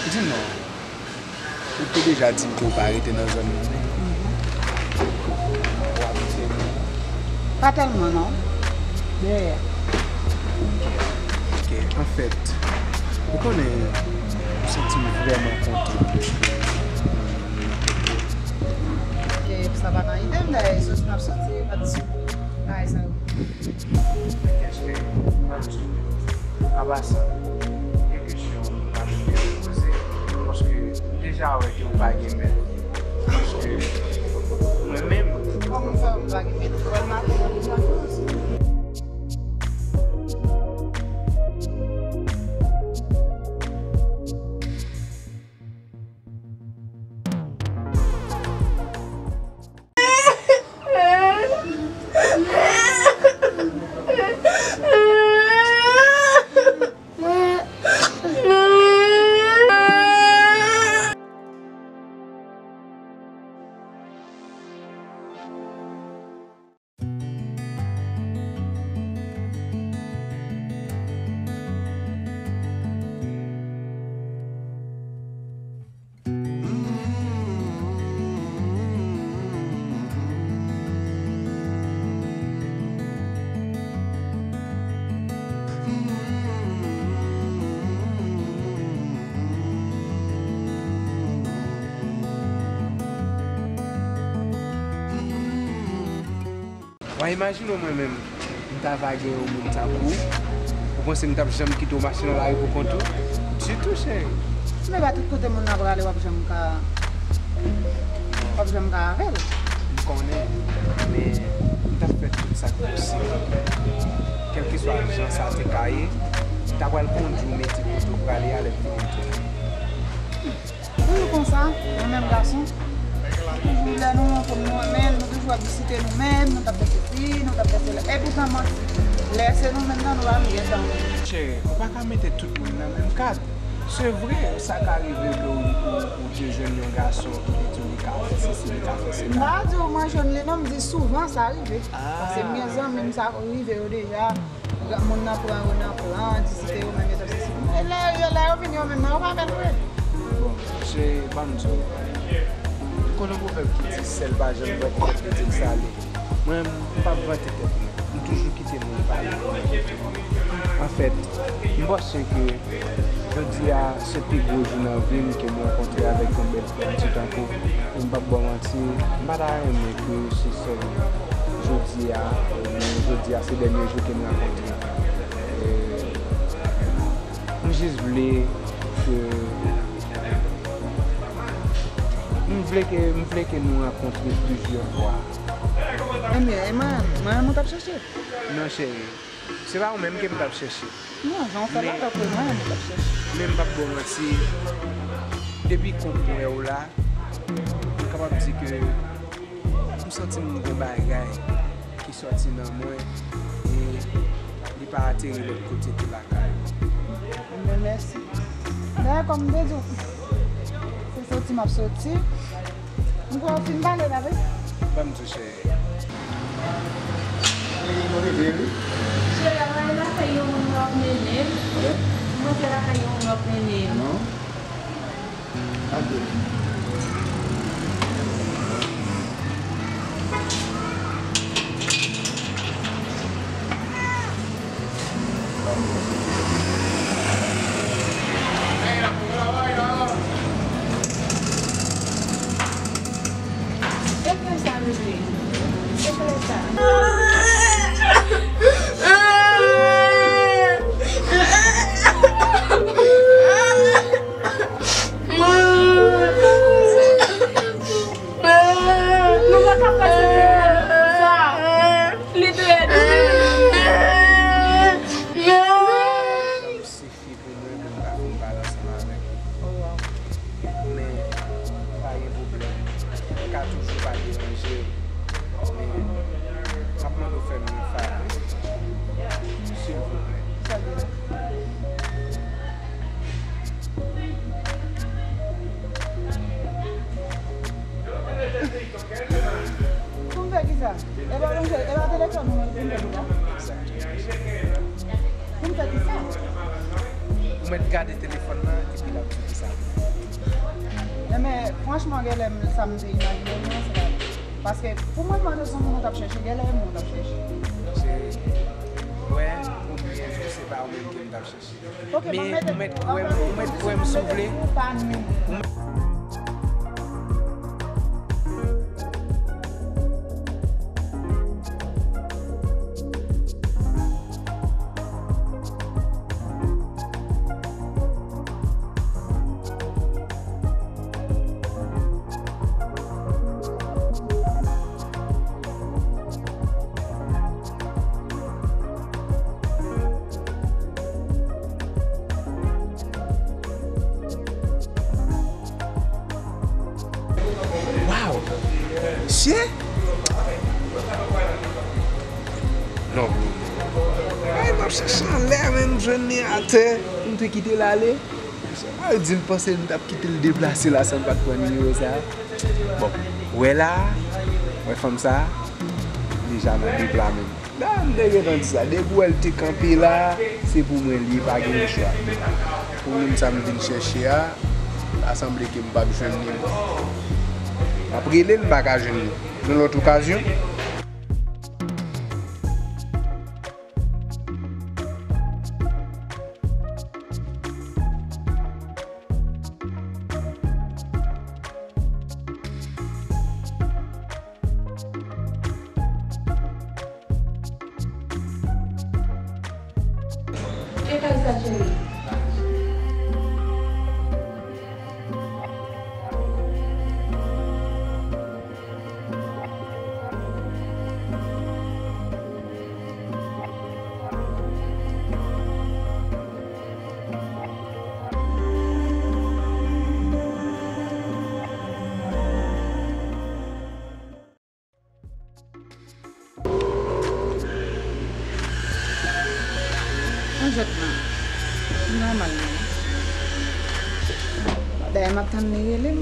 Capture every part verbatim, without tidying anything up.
Di non. Ou te deja di m ke w pa rete nan zòn nan. Ou abitye nan... Pa tèlman, non. Dèyè. Ok. Anfèt, ou konnen, m santi m vrèman kontan. Ke sa pa nan ide m, dayè, soti m ap soti, pa t sou bagay sa yo. Apa sa, gen kesyon m ta renmen poze, paske m deja wè ke w pa gen mèt. Paske mwen menm, kòman m fè m pa gen mèt? Ou wè l maten an deja koz. Wa imajine w mwen menm, m ta va gen yon moun tankou w, ou panse m t ap janm kite w mache nan lari pou kont ou? Ditou, cheri. Men pa tout kote moun nan prale w ap janm ka, w ap janm ka avè l. M konnen, men m t ap fè tout sa k posib. Kèlkeswa jan sa te ka ye, m ta pral kondui w mete kote w prale a lè m vini tou. Toujou konsa, nou menm gason. Toujou lè nou rankontre nou menm, nou toujou ap disite nou menm, nou t ap fè sesi, nou t ap fè sela. Epoutan manti, lè se nou menm nan, nou pa menm gen tan. Cheri, ou pa ka mete tout moun nan menm kad. Se vre, sa ka rive ke ou, ou, ou te jwenn yon gason ki te di w li ka fè sesi, li ka fè sela. M pa di w mwen jwenn li non, m di souvan sa rive. Paske m gen zanmi m sa rive yo deja. Granmoun nan pran yo nan plan, disite yo menm yo t ap sesi. E lè, yo, lè yo vini yo menm nan, yo pa bèl vre. Bon, se, ban m di w. M konn yon pwovèb ki di, sèl pa janm vante tèt li, di l sale. Mwen, m p ap vante tèt mwen. M toujou kite moun pale. Anfèt, m panse ke jodi a, se pi gwo jou nan vi m ke m rankontre avèk yon bèl fi tankou w. E m p ap ba w manti, m pa ta renmen ke se sèl jodi a, men jodi a se dènye jou ke n rankontre. E, m jis vle ke, m vle ke, m vle ke nou rankontre plizyè fwa. Ebyen, e mwen, mwen menm ou t ap chèche? Non, cheri. Se pa ou menm ke m t ap chèche. Non, jan w fè la, tankou mwen, m t ap chèche. Men m p ap ba w manti, depi kon m wè w la, m kapab di ke m santi m gon bagay ki sòti nan mwen e li pa ateri lòt kote ke lakay ou. Ebyen, mèsi. Dayè, kòm m te di w, se soti m ap soti. M kwè w fin pale la, wi. Ban m tou, cheri. Cheri, mwen lakay yon moun w ap mennen m. Mwen se lakay yon moun w ap mennen m. Non. Ade. E pa manje, e pa telefòn mwen vin jodi a. Pou m fè kisa? Ou mèt gade telefòn nan epi l ap di kisa. Enben, franchman, genlè m, sa m te imajine m nan, se pa. Paske pou mwen, mande se yon moun w t ap chèche, genlè e mwen w t ap chèche. Se, wè, oubyen tou se pa ou menm ke m t ap chèche. Ok, men ou mèt kwè m, ou mèt kwè m si w vle. Waw! Mesye! Non, bro. Ay, m ap chèche anlè, men m jwenn li atè. M te kite l ale. Sa di l panse m t ap kite l deplase la san m pa t pran nimewo sa. Bon, wè la, wè fanm sa, deja nan de pla menm. La, m te gentan di sa. Depi w wè l te kanpe la, se pou mwen li ye, pa gen lòt chwa. Pou moun sa m vin chèche a, ta sanble ke m p ap jwenn li. M ap rele l, m pa ka jwenn li. Yon lòt okazyon. Ki kay sa, cheri? Mwen jwèt lan. Li nòmal, non. Dayè, m ap tann li rele m.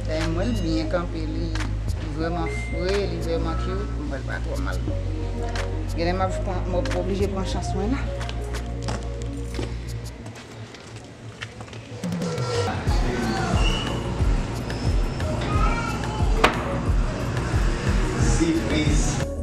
Dayè, m wè l byen kanpe, li, li vrèman fre, li vrèman cute. M wè l pa twò mal. Genlè m ap pran, m ap oblije pran chans mwen la. Sipriz.